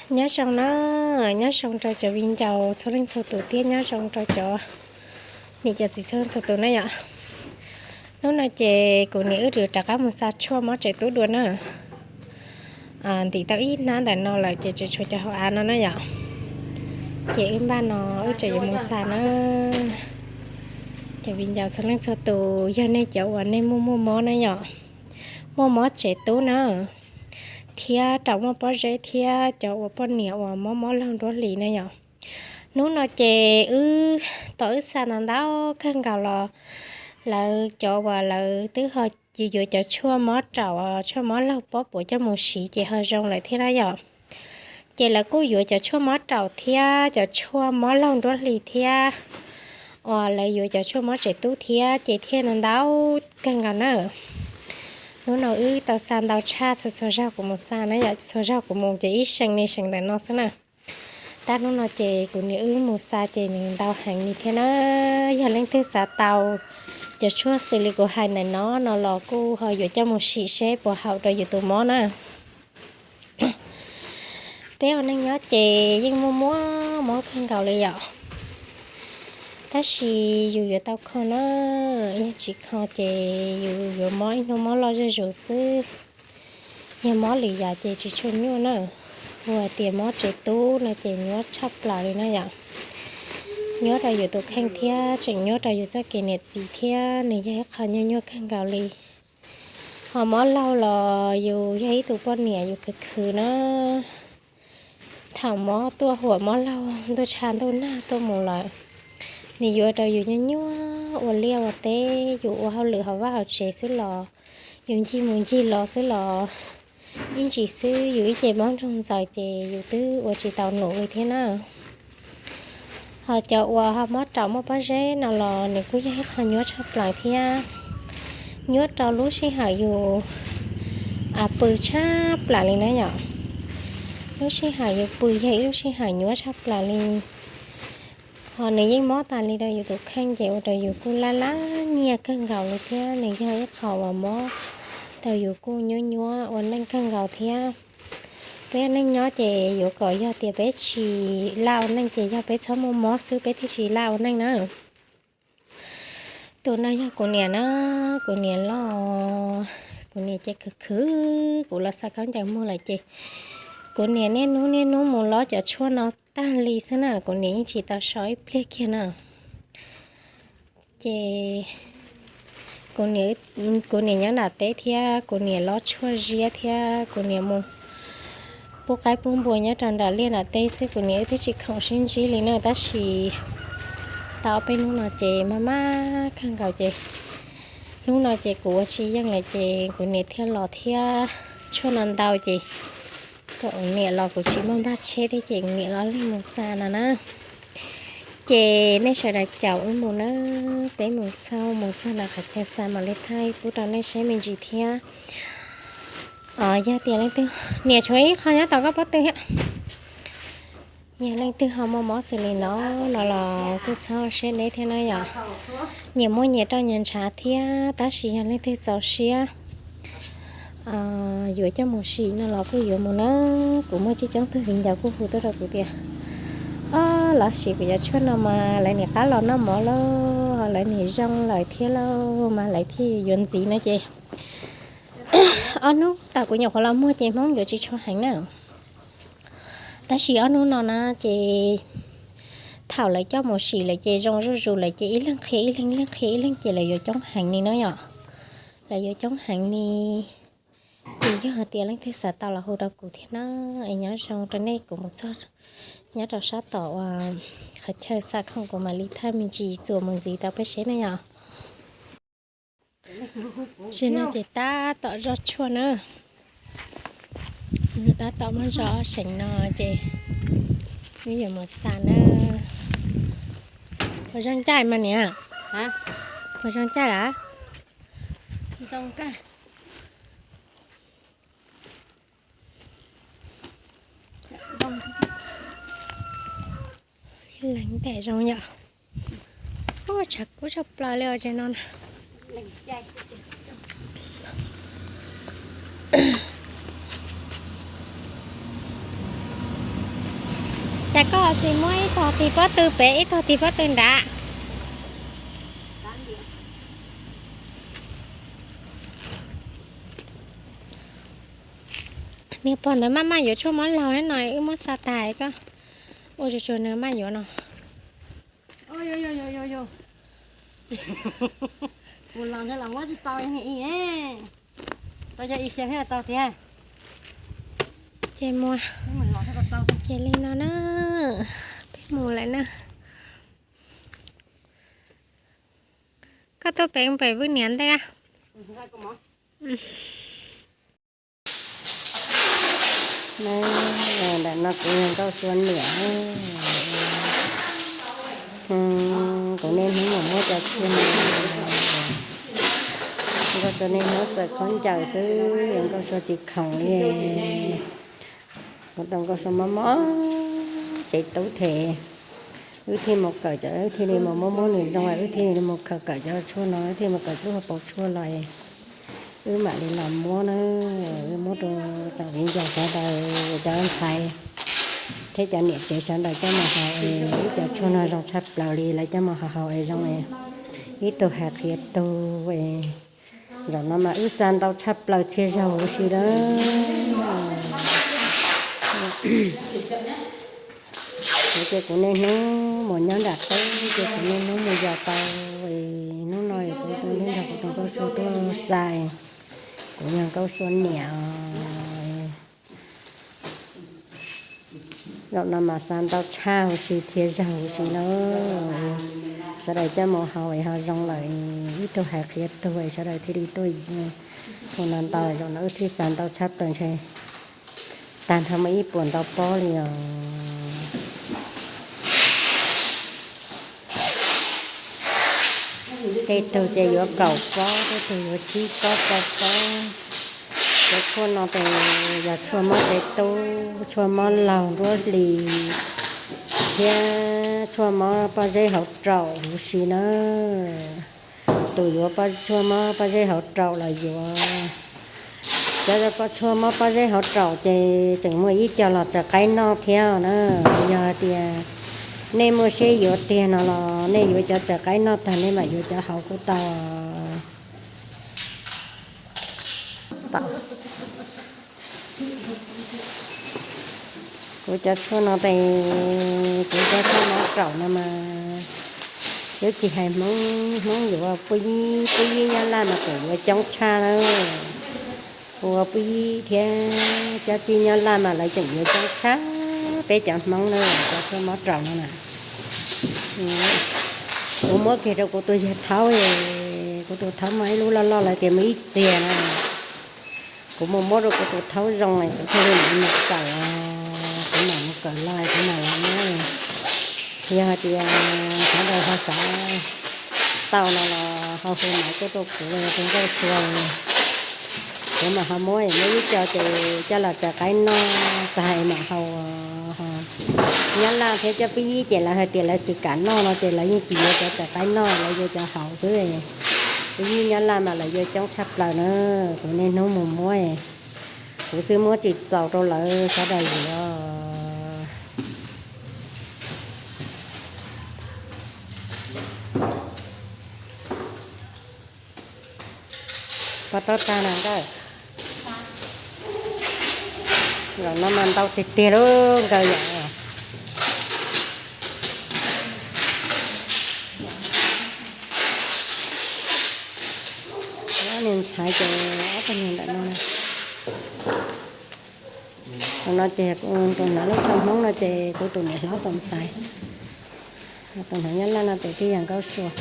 Nyob zoo na, nyob zoo rau cov viv ncaus txhua leej txhua tus thiab nyob zoo rau cov niam cov txiv txhua leej txhua tus na yom. Hnub no ces kuv niam wb rov qab mus xa tshuaj mob tsev tub dua na. Ntim tau ib hnab ntawm no lawm ces tseem tshuav cov hauv av no na yom. Ces wb npaj no wb tseem yuav mus xa na. Cov viv ncaus txhua leej txhua tus, yog nej cov uas nej muaj muaj mob na yom, muaj mob tsev tub na, thiab raum muaj pob zeb thiab cov uas poj niam uas mob mob laug nruab hlis na yom. Hnub no ces wb, tom wb xa ntau ntau kawg nkaus los lawv cov uas lawv twb ho yuav cov tshuaj mob raum, tshuaj mob laug pob puav coj mus siv ces ho zoo lawm thiab na yom. Ces lawv kuj yuav cov tshuaj mob raum thiab cov tshuaj mob laug nruab hlis thiab uas lawv yuav cov tshuaj mob tsev tub thiab ces thiaj ntau kawg nkaus na. Hnub no wb tau xa ntau tshaj txhua txhua zaug kuv mus xa na yom, txhua zaug kuv mus ces ib seem ne seem ntawm no xwb na. Tab hnub no ces kuv niam wb mus xa ces nws ntau heev li thiab na. Yog leej twg xav tau cov tshuaj xws li kuv hais ntawm no no los kuj ho yuav coj mus sim seb puas haum rau yus tus mob na. Peb ua neej nyob ces yeej muaj muaj mob kawg nkaus li yom. Tab sis yus yuav tau kho na, yog tsis kho ces yus yuav mob ib hnub mob loj zuj zus xwb. Yog mob lwm yam ces tsis tshua nyuaj na. Ua tias mob tsev tub no ces nyuaj tshaj plaws li na yom. Nyuaj rau yus tus kheej thiab tseem nyuaj rau yus txoj kev niam txiv thiab nws yog ib qho nyuaj nyuaj kawg nkaus li. Ho mob laug los yus yog ib tug poj niam yus khwv khwv na. Thaum mob tuaj huam mob laug ntuj tshav ntuj nag tuaj mus lawm, nws yuav rau yus nyuaj nyuaj ua liaj ua teb, yus ua hauj lwm hauv vaj hauv tsev xwb los, yus ncig mus ncig los xwb los, ib ntsis xwb yus ib ce mob nroog ntxaws ces yus twb ua tsis tau num li thiab na. Ho cov uas ho mob raum muaj pob zeb no los nws kuj yog ib qho nyuaj tshaj plaws thiab. Nyuaj rau lub sij hawm yus pw tshaj plaws li na yom. Lub sij hawm yus pw yog ib lub sij hawm nyuaj tshaj plaws li. Ho nws yeej mob tas li rau yus tus kheej ces ua rau yus kuj laj laj nyiaj kawg nkaus li thiab nws yog ib qho uas mob rau yus kuj nyuaj nyuaj ua neej kawg nkaus thiab. Peb ua neej nyob ces yuav kom yog tias peb tsis laj ua neej ces yog peb txhob muaj mob xwb peb thiaj tsis laj ua neej na. Tus no yog kuv niam na, kuv niam loj, kuv niam ces khwv khwv kuv los xa khaub ncaws muag lawm ces kuv niam niaj hnub niaj hnub mus lob cov tshuaj no tag li xwb na, kuv niam yeej tsis tau so ib pliag kiag na. Ces kuv niam, kuv niam nyob nram teb thiab kuv niam lob tshuaj ziab thiab kuv niam mus pub qaib pub npua nyob rau nram liaj nram teb xwb, kuv niam wb twb tsis khoom sib ntsib li na, tab sis tau ob peb hnub no ces maj maj kawg nkaus ces hnub no ces kuv ua tsis yeej lawm ces kuv niam thiaj los thiab tshuaj no ntau ces kuv niam los kuv tsis muaj npaj tsheb thiab ces kuv niam los lig mus xa no na. Ces nej sawv daws caum wb mus na, peb mus xauj mus txog nram qhov chaw xa mam li thaij pub rau nej saib me ntsis thiab. Yog tias leej twg, niam tshuav ib qho nyob tom koj pob tw thiab. Yog leej twg ho muaj mob xws li no no los kuj txhob siab deb thiab na yom. Nyias muaj nyias roj nyias ntshav thiab, tab sis yog leej twg txaus siab yuav coj mus sim no los kuj yuav mus na. Kuv muaj coob coob tug viv ncaus kuj hu tuaj rau kuv tias, o, los sim kuv cov tshuaj no mas lawv nim qab los noj mov lauj, lawv nim zoo lawm thiab lauj mas lawv thiaj yuav ntxiv no ces ob hnub thaum kuv nyuam qhuav los muag ces Hmoob yuav tsis tshua heev na. Tab sis ob hnub no na ces thaum lawv coj mus sim lawm ces zoo zuj zus lawm ces ib leeg qhia ib leeg, ib leeg qhia ib leeg ces lawv yuav coob heev li na yom. Lawv yuav coob heev li. Ces yog hais tias leej twg xav tau los hu rau kuv thiab na. Es nyob zoo rau nej, kuv mus txog nyob rau sab tom uas qhov chaw xa khoom kuv mam li thaij me ntsis txuas mus ntxiv rau peb seb na yom. Tsis no ces tab tom zoj tshuaj na. Tab tom muab zoj ob seem no ces wb yuav mus xa na. Puas zoo caij mas niam? Puas zoo caij lawm? Leej ntej zoo yom. Ua tshav kub tshaj plaws li os tsev no na. Cas koj tsis muab ib tog tig pob tw pem ib tog tig pob tw nrad? Niag pog ntawd maj maj yuav tshuaj mob laug no, wb muab xa tas koj ua tsuag tsuag nws maj yuav no. Mus los ntawd los muab tsis tau, tau yog ib xyoo thiaj tau thiab. Ces mus, ces li no na, peb mus lawm na. Koj tuaj pem pem Vwj niam ntej. Ntawm no kuv yog Nkauj Sua niam. Kuv niaj hnub mus muab cov tshuaj no, Nkauj Sua niaj hnub xaws khaub ncaws xwb, Nkauj Sua tsis khoom li. Kuv tau Nkauj Sua mob mob tsev tub thiab, wb thiaj mus kawm cov, wb thiaj li mus muab muab nws zoo, wb thiaj li mus khaws kawm cov tshuaj no, wb thiaj mus kawm lub hauv paus tshuaj los, wb mam li los muab na. Wb muab rau tau viv ncaus sawv daws, cov ntxhais thiab cov niam tsev sawv daws coj mus haus es ib cov tshuaj no zoo tshaj plaws li, lawv coj mus haus haus es zoo es ib tug hais qhia tug es. Zaum no mas wb xa ntau tshaj plaws txhia zaus huv si lawm. Kuv ces kuv niaj hnub mus nyob nram teb, ces kuv niaj hnub mus yos tau. Hnub no kuv tuaj nrog kuv tus Nkauj Sua tuaj xa, kuv yog Nkauj Sua niam. Zaum no mas xa ntau tshaj huv si txhia zaus huv si lawm. Sawv daws coj mus haus es ho zoo lawm, ib tug hais qhia tug es sawv daws thiaj li tuaj hu no ntau, zaum no wb thiaj xa ntau tshaj plaws ntshe tag nrho muaj ib puas ntau pob li os. Tej tug ces yuav kaum pob, tej tug yuav tsib pob, rau pob. Cov tshuaj no ces yog tshuaj mob tsev tub, tshuaj mob laug nruab hlis, thiab tshuaj mob pob zeb hauv raum huv si na. Tus yuav tshuaj mob pob zeb hauv raum los yuav. Cov tshuaj mob pob zeb hauv raum ces tseem muaj ib co los txawm qaib noj thiab na. Yog hais tias nej muaj siab yuav tiag no los nej yuav cov txawm qaib noj tag nej mam yuav cov hauv kuj tau. Kuv cov tshuaj no ces kuv cov tshuaj mob raum no mas twb tsis hais Hmoob, Hmoob yuav pub yib, pub yib Nyab Laj mas tseem yuav coob tshaj na. Kuv pub yib thiab cov tij Nyab Laj mas lawv tseem yuav coob tshaj peb cov Hmoob na, cov tshuaj mob raum no na. Kuv muab kiag rau kuv tus yawg thaub, kuv tus thaub muaj ib lub loj loj lawv tias muaj ib txiag na. Kuv mus muab rau kuv tus thaub zoo, kuv thiaj li mam mus kawm, kuv mam mus kawm los kuv mam los muab. Yog hais tias sawv daws ho xav tau no los ho hu maiv tuaj rau kuv, tus Nkauj Sua, kuv mam ho muab, muab ib co ces coj los txawm qaib noj tag mam haus. Nyab Laj thiab cov pub yib ces lawv hais tias lawv tsis kam noj no ces lawv yeej tsis yuav cov txawm qaib noj, lawv yuav cov hauv xwb. Pub yib Nyab Laj mas lawv yuav coob tshaj plaws na. Kuv niaj hnub mus muab, kuv xwb muab tsis txaus rau lawv sawv daws yuav. Pov tob tag na nkawd. Zaum no mas ntau tiag tiag lauj nkawd yom. Ob niag ntxhais ces ob tug niag ntawm no. Tus no ces tus hnav lub tsho Hmoob no ces kuv tus niam hlob tus ntxhais. Tus hnav Nyab Laj no ces twb yog Nkauj Sua.